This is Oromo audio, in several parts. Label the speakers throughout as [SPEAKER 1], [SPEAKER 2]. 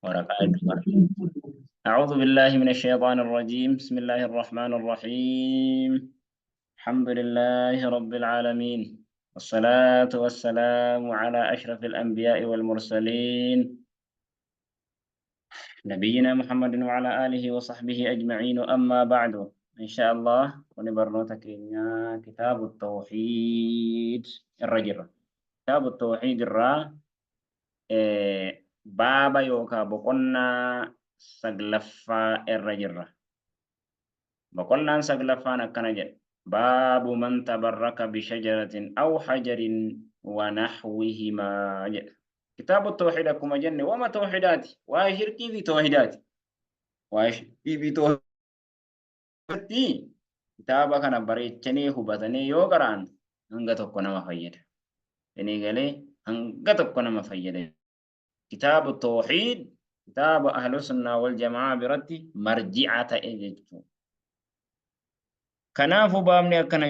[SPEAKER 1] Waraqaa hedduu qara. أعوذ بالله من الشيطان الرجيم بسم الله الرحمن الرحيم الحمد لله رب العالمين والصلاة والسلام على أشرف الأنبياء والمرسلين نبينا محمد وعلى آله وصحبه أجمعين أما بعد إن شاء الله ونبرنوتا كينيا كتاب التوحيد الرجل كتاب التوحيد الرا Baaba yookaa boqonnaa saglaffaa irra jirra. Boqonnaan saglaffaan akkana jedha. Baabu man tabarraka bishajaratin aw hajarin wa nahwihimaa jedha. Kitaabu tawxiid akkuma jenne wama tawxiidaati. Waa'ee shirkii fi tawxiidaati. Waa'ee shirkii fi tawxiidaatti kitaaba kana bareechanii hubatanii yoo qara'an hanga tokko nama fayyada. Isinii galee hanga tokko nama fayyada. Kitaabu tawxiid kitaaba ahlu sunnaa wal jamaa biratti marji'a ta'e jechuudha. Kanaafuu baabni akkana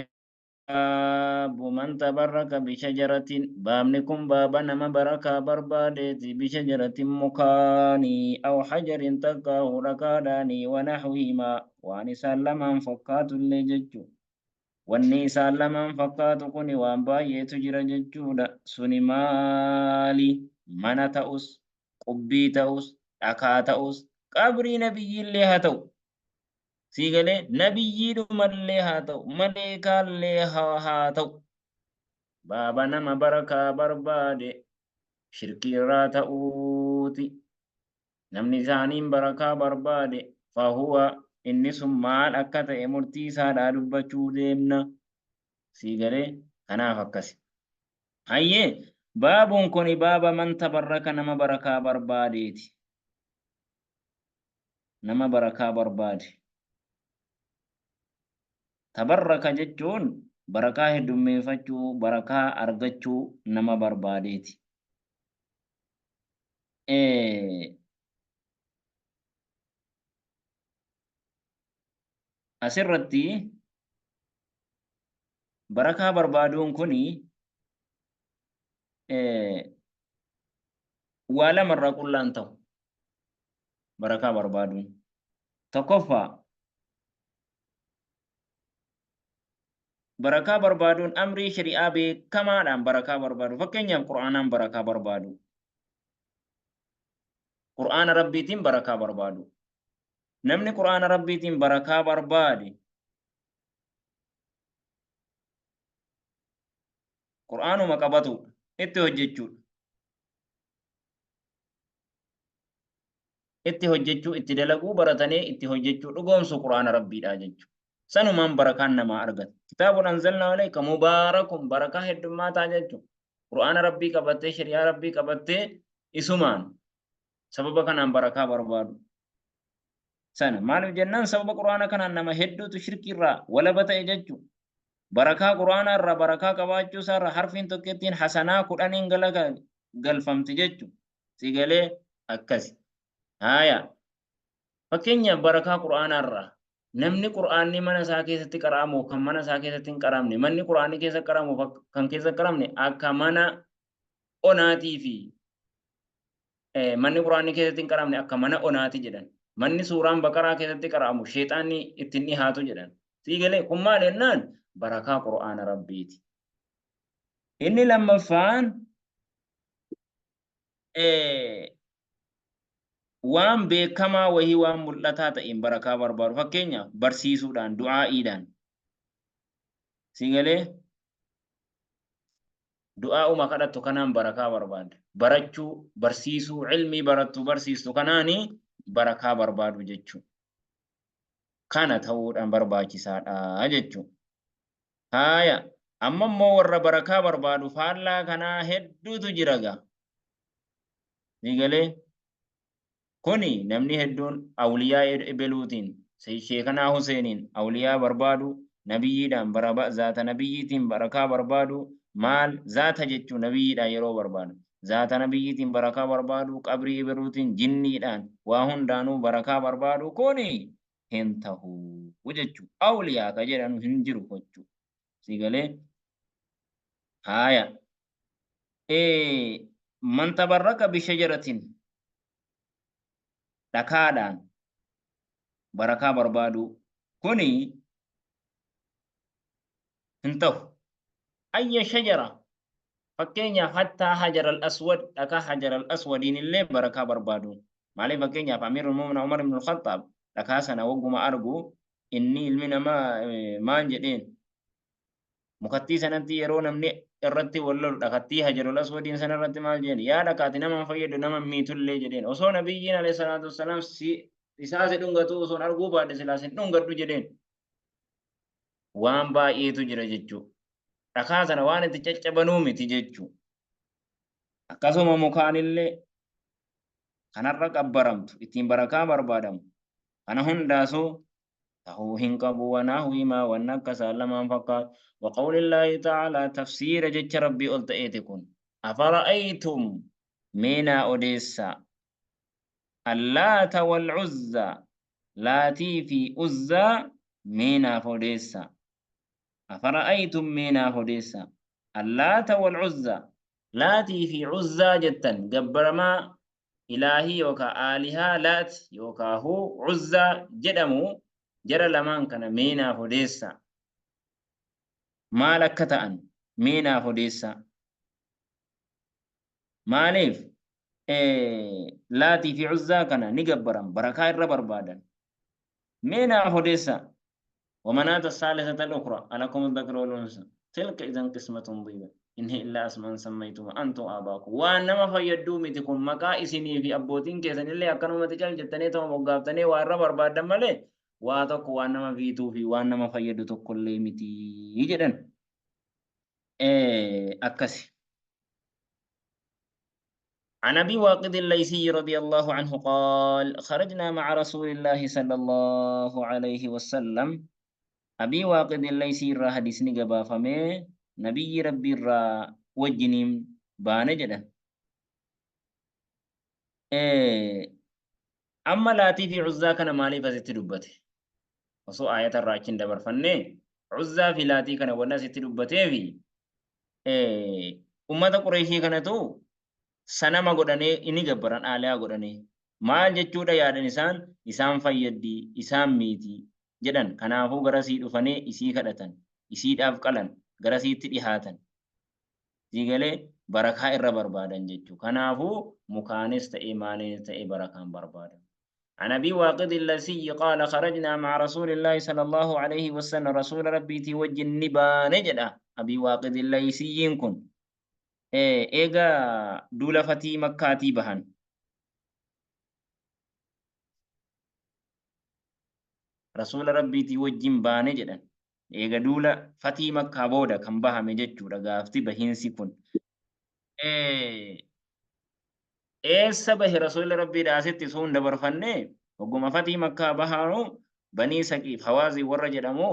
[SPEAKER 1] baabu man tabarraka bishajaratin baabni kun baaba nama barakaa barbaadeeti bishajaratin mukaanii aw hajarin takkaahu dhakaadhaanii wa naxwihimaa waan isaan lamaan fakkaatullee jechuudha. Wanni isaan lamaan fakkaatu kuni waan baay'eetu jira jechuudha. Suni maali? Mana ta'us, qubbii ta'us, dhakaa ta'us, qabrii nabiyyiillee haa ta'u. Sii galee nabiyyiidhumallee haa ta'u, maleekaallee haa ta'u. Baaba nama barakaa barbaade shirkii irraa ta'uuti. Namni isaaniin barakaa barbaade, fahuwa, inni sun maal akka ta'e murtii isaadhaa dubbachuu deemna. Sii galee? Kanaaf akkasi. Hayyee, baabuun kuni baaba man tabarraka nama barakaa barbaadeeti. Nama barakaa barbaade. Tabarraka jechuun barakaa heddummeeffachuu, barakaa argachuu nama barbaadeeti. Asirratti barakaa barbaaduun kuni waa lamarraa qullaan ta'u barakaa barbaaduun. Tokkoffaa barakaa barbaaduun amrii shari'aa beekamaadhaan barakaa barbaadu. Fakkeenyaaf Qur'aanaan barakaa barbaadu. Qur'aana Rabbiitiin barakaa barbaadu. Namni Qur'aana Rabbiitiin barakaa barbaade Qur'aanuma qabatu itti hojjechuudha. Itti hojjechuu, itti dalaguu, baratanii itti hojjechuu, dhugoomsuu Qur'aana Rabbiidha jechuudha. Sanumaan barakaan namaa argata. Kitaabun anzalnaa alayka mubaarakun barakaa heddummaataa jechuudha. Qur'aana Rabbii qabattee, shari'aa Rabbii qabattee isumaan sababa kanaan barakaa barbaadu. Sana maaliif jennaan sababa Qur'aana kanaan nama hedduutu shirkiirraa walaba ta'e jechuudha. Barakaa Qur'aanaa irraa barakaa qabaachuu isaa irraa harfiin tokkittiin hasanaa kudhaniin galfamti jechuudha. Si galee akkasi. Haaya. Fakkeenyaaf barakaa Qur'aanaa irraa namni Qur'aanni mana isaa keessatti qara'amu kan mana isaa keessatti hin qara'amne manni Qur'aanni keessa qara'amu kan keessa qara'amne akka mana onaatii fi manni Qur'aanni keessatti hin qara'amne akka mana onaati jedhan. Manni suuraan Baqaraa keessatti qara'amu sheexaanni ittiin dhihaatu jedhan. Sii galee kun maal jennaan barakaa Qur'aana Rabbiiti. Inni lammaffaan waan beekamaa wahii waan mul'ataa ta'een barakaa barbaadu. Fakkeenyaaf barsiisuudhaan, du'aa'iidhaan. Sii galee du'aa'uma kadhattu kanaan barakaa barbaada. Barachuu, barsiisuu, ilmii barattu barsiistu kanaani barakaa barbaadu jechuudha. Kana ta'uudhaan barbaachisaadha jechuudha. Haaya, amma immoo warra barakaa barbaadu faallaa kanaa hedduutu jira gaa. Sii galee? Kuni namni hedduun awliyaa ebeluutiin, Sheekanaa Huseeniin awliyaa barbaadu, nabiyyiidhaan baraba, zaata nabiyyiitiin barakaa barbaadu, maal zaata jechuu nabiyyiidhaan yeroo barbaadu. Zaata nabiyyiitiin barakaa barbaadu, qabrii ebeluutiin, jinniidhaan, waa hundaanuu barakaa barbaadu kuni hin tahu jechuu. Awliyaa ka jedhanu hin jiru jechuu. Si galee? Haaya. Man tabarraka bishajaratin. Dhakaadhaan barakaa barbaaduu kuni hin ta'u. Ayya shajara fakkeenyaaf hattaa hajar al-aswad dhakaa hajar al-aswadiin illee barakaa barbaadu. Maaliif fakkeenyaaf Amiirul Mu'minin Umar ibn al-Khattaab dhakaa sana wagguma argu inni ilmi namaa maan jedheen mukattii sanatti yeroo namni irratti wal lolu dhakattii hajarul aswadiin sana irratti maal jedheen yaa dhakaati nama hin fayyadu nama hin miitullee jedheen osoo nabiyyiin alayhi salaatu wassalaam si isaa si dhungatu osoo hin arguu baadhe silaa sin dhungadhu jedheen waan baay'eetu jira jechuu dhakaa sana waan itti caccabanuu miti jechuu akkasuma mukaanillee kanarra qabbaramtu ittiin barakaa barbaadamu kana hundaasuu tahuu hin qabu wanahwimaa wanna akka isaan lamaan fakkaatu wa qawlillaahi ta'aalaa tafsiira jecha rabbii ol ta'eeti kun afara'aytum mee naa odeessaa allaata wal uzzaa laatii fi uzzaa mee naaf odeessaa afara'aytum mee naaf odeessaa allaata wal uzzaa laatii fi uzzaa jettan gabbaramaa ilaahii yookaa aalihaa Laat yookaahuu Uzzaa jedhamu jara lamaan kana mee naaf odeessaa. Maal akka ta'an mee naaf odeessaa. Maaliif Laatii fi Uzzaa kana ni gabbaran barakaa irra barbaadan. Mee naaf odeessaa. ومناة الثالثة الأخرى ألكم الذكر والأنثى تلك إذا قسمة ضيزى إن هي إلا أسماء سميتموها أنتم وآباؤكم waan nama fayyaduu miti kun maqaa isinii fi abbootiin keessan illee akkanumatti cal jettanii tuma moggaaftanii waa irra barbaaddan malee waa tokko waan nama fiituu fi waan nama fayyadu tokkollee miti jedhan akkasi. عن أبي واقد الليثي رضي الله عنه قال خرجنا مع رسول الله صلى الله عليه وسلم أبي واقد الليثي را حديثني قبافمي نبي ربي را وجنيم بانجدا إيه أما لاتي في عزا كان مالي فزت دبته osoo aayata irraa achiin dabarfannee Uzzaa fi Laatii kana wanna asitti dubbatee fi ummata Qureeshii kanatu sanama godhanee inni gabbaran aaliyaa godhanee maal jechuudha yaadan isaan isaan fayyaddi isaan miiti jedhan kanaafuu garasii dhufanii isii kadhatan isiidhaaf qalan garasiitti dhihaatan sii galee barakaa irra barbaadan jechuu kanaafuu mukaanis ta'ee maaliinis ta'ee barakaan barbaadan. عن أبي واقد الليثي قال خرجنا مع رسول الله صلى الله عليه وسلم رسول ربي تي وجن نبان جدا أبي واقد الليثي كن إيغا دولة فتي مكاتي بهن رسول ربي تي وجن بان جدا إيغا دولة فتي مكة بودا كم بها مجتشو رغافتي بهنسي كن eessa bahe rasuulli rabbii asitti sun dabarfanne hogguma fatii makkaa bahaanu banii saqiif hawaazii warra jedhamu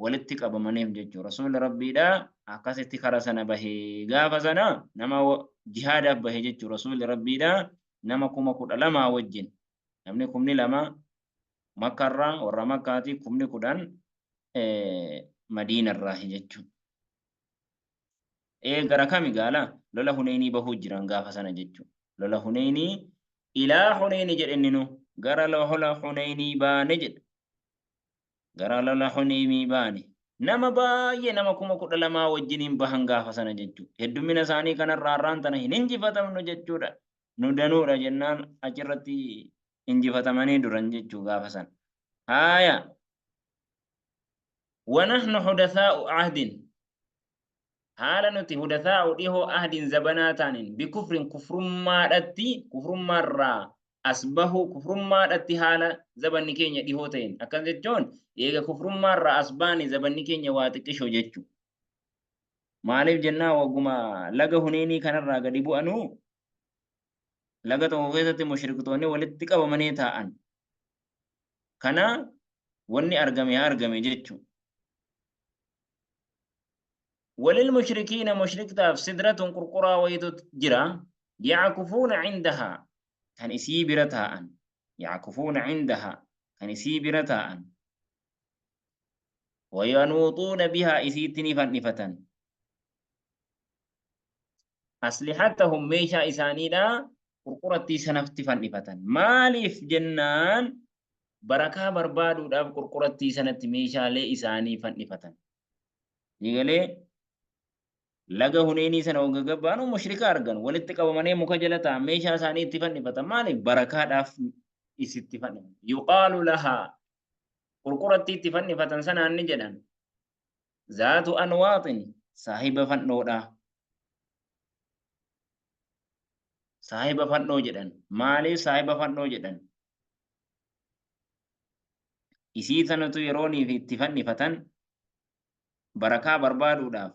[SPEAKER 1] walitti qabamaniif jechuudha. Rasuulli rabbiidha akkasitti kara sana bahee gaafa sana nama jihaadaaf bahe jechuudha. Rasuulli rabbiidha nama 12,000 wajjin namni 2,000 makkarraa warra makkaati 10,000 madiinarraa jechuudha. Gara kami gaala lola Huneynii bahuu jiran gaafa sana jechuudha. Lola Huneynii ilaa Huneynii jedhe inni nu gara lola Huneynii baane jedhe. Gara lola Huneynii baane. Nama baay'ee nama 12,000 wajjiniin bahan gaafa sana jechuudha. Heddumina isaanii kanarraa har'aan tana hin injifatamnu jechuudha. Nu danuudha jennaan achirratti injifatamanii duran jechuu gaafa sana. Haaya. ونحن حدثاء عهد haala nuti hudathaa'u dhihoo ahdin zabanaa taaniin bikufrin kufrummaadhatti kufrummaarraa as bahu kufrummaadhatti haala zabanni keenya dhihoo ta'een akkas jechuun eega kufrummaarraa as baane zabanni keenya waa xiqqishoo jechuu maaliif jennaa wagguma laga Huneenii kanarraa gadi bu'anuu laga tokko keessatti mushriktoonni walitti qabamanii taa'an kana wanni argame haa argame jechuu وللمشركين مشركتاف سدرة قرقرا ويتو جرا يعكفون عندها كان إسي برتاء يعكفون عندها كان إسي برتاء وينوطون بها إسيتني فنفة أسلحتهم ميشا إسانيدا Qurqurattii sanatti fannifatan. Maaliif jennaan barakaa barbaaduudhaaf qurqurattii sanatti meeshaalee isaanii fannifatan. Eegalee laga Huneenii sana hogga gabbaanu mushrika argan walitti qabamanii muka jala ta'an meeshaa isaanii itti fannifatan. Maaliif barakaadhaaf isitti fannifatan. Yuqaalu lahaa qurqurattii itti fannifatan sanaan ni jedhan. Zaatu anwaaxin saahiba fannhoodha. Saahiba fannhoo jedhan. Maaliif saahiba fannhoo jedhan? Isii tanatu yerooniif itti fannifatan barakaa barbaaduudhaaf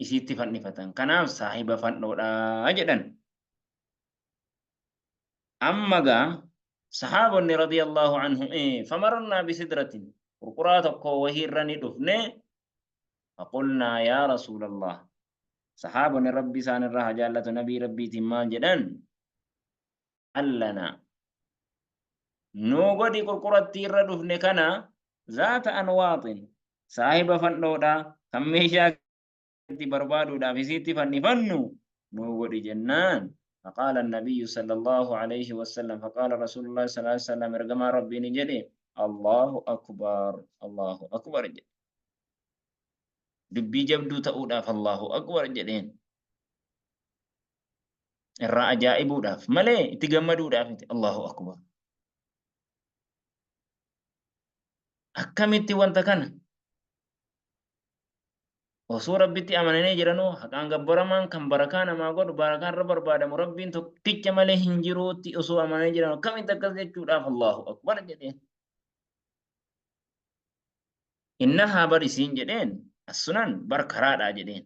[SPEAKER 1] isiitti fannifatan. Kanaaf saahiba fannhoodha jedhan. Amma gaa sahaabonni radiyallahu anhum famararnaa bisidratin qurquraa tokko wahii irra ni dhufne faqulnaa yaa rasuulallah sahaabonni rabbi isaan irraa haa jaallatu nabii rabbiitiin maal jedhan allana nuu godhi qurqurattii irra dhufne kana zaata anwaaxin saahiba fandhoodha kan meeshaa itti barbaaduudhaaf isiitti fannifannu nuu godhi jennaan فقال النبي صلى الله عليه وسلم فقال رسول الله صلى الله عليه وسلم ergamaa rabbii ni jedhe Allahu akbar Allahu akbar jedhe dubbii jabduu ta'uudhaaf Allahu akbar jedheen irraa ajaa'ibuudhaaf malee itti gammaduudhaaf miti Allahu akbar akkamitti wanta kana Osoo Rabbitti amananii jiranuu haqaan gabbaramaan kan barakaa namaa godhu barakaa irra barbaadamu Rabbiin tokkicha malee hin jiruutti osoo amananii jiran akkamitti akkas jechuudhaaf Allahu Akbar jedheen. Innahaa bar isiin jedheen as-sunan bar karaadhaa jedheen.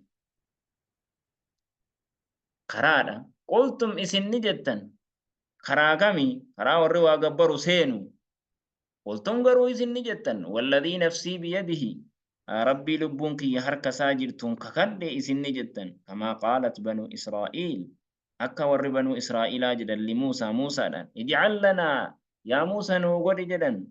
[SPEAKER 1] Karaadha. Qultum isin ni jettan karaa kami karaa warri waa gabbaru seenu Qultum garuu isin ni jettan, Walladhii nafsii biyadihi, Rabbii lubbuun kiyya harka isaa jirtuun kakadhe isin ni jettan, kamaa qaalat banuu Israa'iil, akka warri banuu Israa'iilaa jedhan limuusaa Muusaadhaan, ij'al lanaa, yaa Muusa nuu godhi jedhan,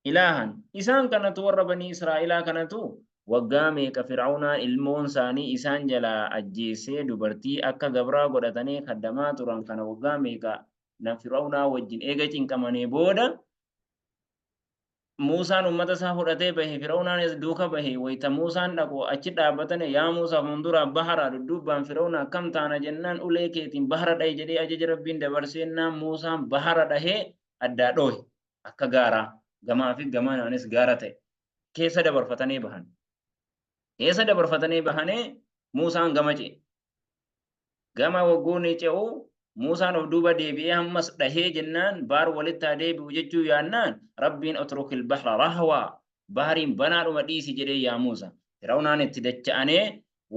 [SPEAKER 1] ilaahan, isaan kanatu warra banii Israa'iilaa kanatu waggaa meeqa Fir'awnaan ilmoon isaanii isaan jalaa ajjeessee dubartii akka gabraa godhatanii khaddamaa turan kana waggaa meeqa na Fir'awnaa wajjin eega cinqamanii booda Muusaan ummata isaa fudhatee bahe Fir'awnaanis duuka bahe wayta Muusaan dhaqu achi dhaabbatanii yaa Muusaa fuulduraa bahara dudduubbaan Fir'awna akkam taana jennaan ulee keetiin bahara dhahi jedhee ajaja Rabbiin dabarseennaan Muusaan bahara dhahee addaa dhoohe akka gaaraa gamaa fi gamanaanis gaara ta'e keessa dabarfatanii bahan keessa dabarfatanii bahanii Muusaan gama ce'e Gama wagguu ni ce'u, Muusaan of duuba deebi'ee hammas dhahee jennaan baar walitti haa deebi'u jechuu yaannaan Rabbiin utrukil bahra rahwaa bahriin banaadhuma dhiisi jedhee yaa Muusa. Fir'awnaan itti dacha'anee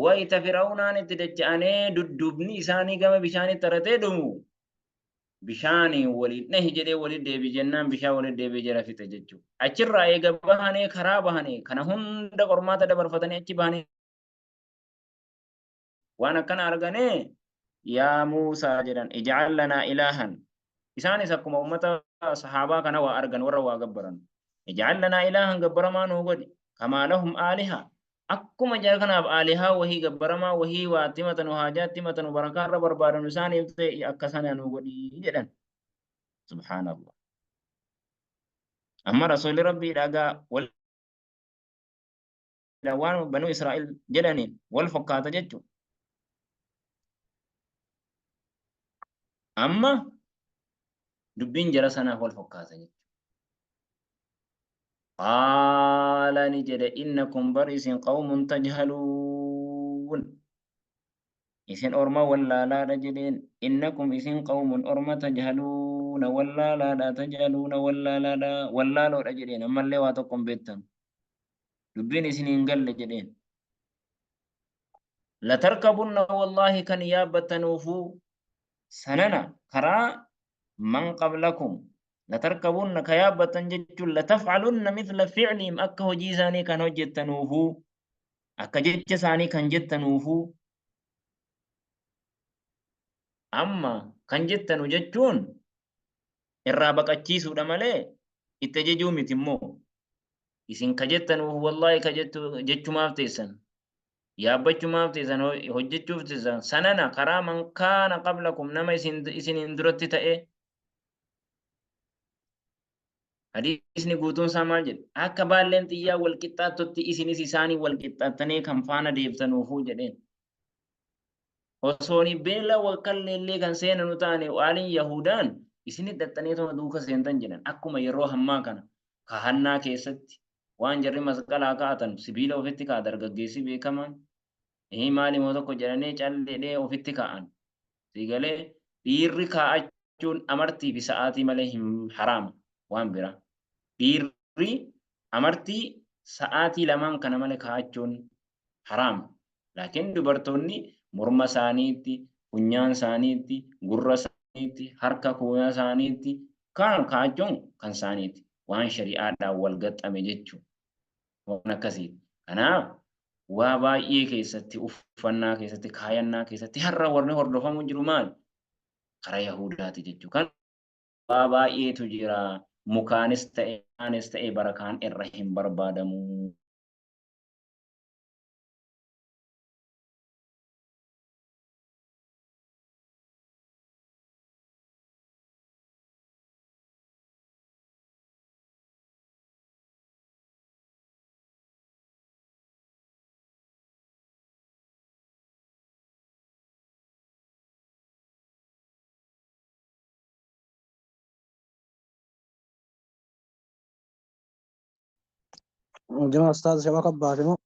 [SPEAKER 1] wayta Fir'awnaan itti dacha'anee dudduubni isaanii gama bishaanitti taratee dhumu bishaaniin waliin dhahi jedhee walitti deebi jennaan bishaan walitti deebi'ee jara fixe jechuudha. Achirraa eega bahanee karaa bahanee kana hunda qormaata dabarfatanii achi bahanii waan akkana arganee yaa Muusaa jedhan ij'al lanaa ilaahan isaanis akkuma ummata sahaabaa kana waa argan warra waa gabbaran ij'al lanaa ilaahan gabbaramaa nuu godhi kamaa lahum aaliha akkuma jara kanaaf aalihaa wahii gabbaramaa wahii waa itti himatanu haajaa itti himatanu barakaa irra barbaadanu isaaniif ta'e akka sana nuu godhi jedhan subhaanallah amma rasuulli rabbii dhagaa wal waan banuu Israa'el jedhaniin wal fakkaata jechuudha. Amma dubbiin jara sanaaf wal fakkaata jechuudha. Qaala ni jedhe innakum bar isin qawmun tajhaluun. Isin orma wallaalaadha jedheen innakum isin qawmun orma tajhaluuna wallaalaadha tajhaluuna wallaalaadha wallaaloodha jedheen ammallee waa tokko hin beektan. Dubbiin isin hin galle jedheen. Latarkabunna wallaahi kan yaabbattanuufuu sanana karaa man qablakum latarkabunna ka yaabbattan jechuun lataf'alunna mithla fi'lihim akka hojii isaanii kan hojjettanuufuu akka jecha isaanii kan jettanuufuu amma kan jettanu jechuun irraa baqachiisuudha malee itti ajajuu miti immoo isin ka jettanuuf wallaahi ka jettu jechumaaf teessan Yaabbachumaaf teessan, hojjechuuf teessan. Sanana karaa man kaana qablakum nama isiniin duratti ta'e. Hadiisni guutuun isaa maal jedhe? Akka baalleen xiyyaa wal qixxaattutti isinis isaanii wal qixxaattanii kan faana deebtanuufuu jedheen. Osooni beela wakkalleellee kan seenanu taane waaliin Yahudaan isinit dhaxxaneetuma duuka seentan jedhan. Akkuma yeroo hammaa kana kahannaa keessatti waan jarri masqalaa ka'atan sibiila ofitti ka'a dargaggeessi beekamaan. Maali moo tokko jedhanii calleedhee ofitti kaa'an. Siigalee dhiirri kaa'achuun amartii fi sa'aatii malee hin haraama waan biraa. Dhiirri amartii sa'aatii lamaan kana malee kaa'achuun haraama. Laakiin dubartoonni morma isaaniitti, funyaan isaaniitti, gurra isaaniitti, harka kuuna isaaniitti kan kaa'achuun kan isaaniiti. Waan shari'aadhaan wal gaxxame jechuudha. Waan akkasiiti. Kanaaf waa baay'ee keessatti, uffannaa keessatti, kaayannaa keessatti har'a warri hordofamu jiru maali? Karaa Yahudaati jechuudha. Kan waa baay'eetu jira. Mukaanis ta'e, kaanis ta'e barakaan irra hin barbaadamu.
[SPEAKER 2] Jama ustaaz shabaka baate moo?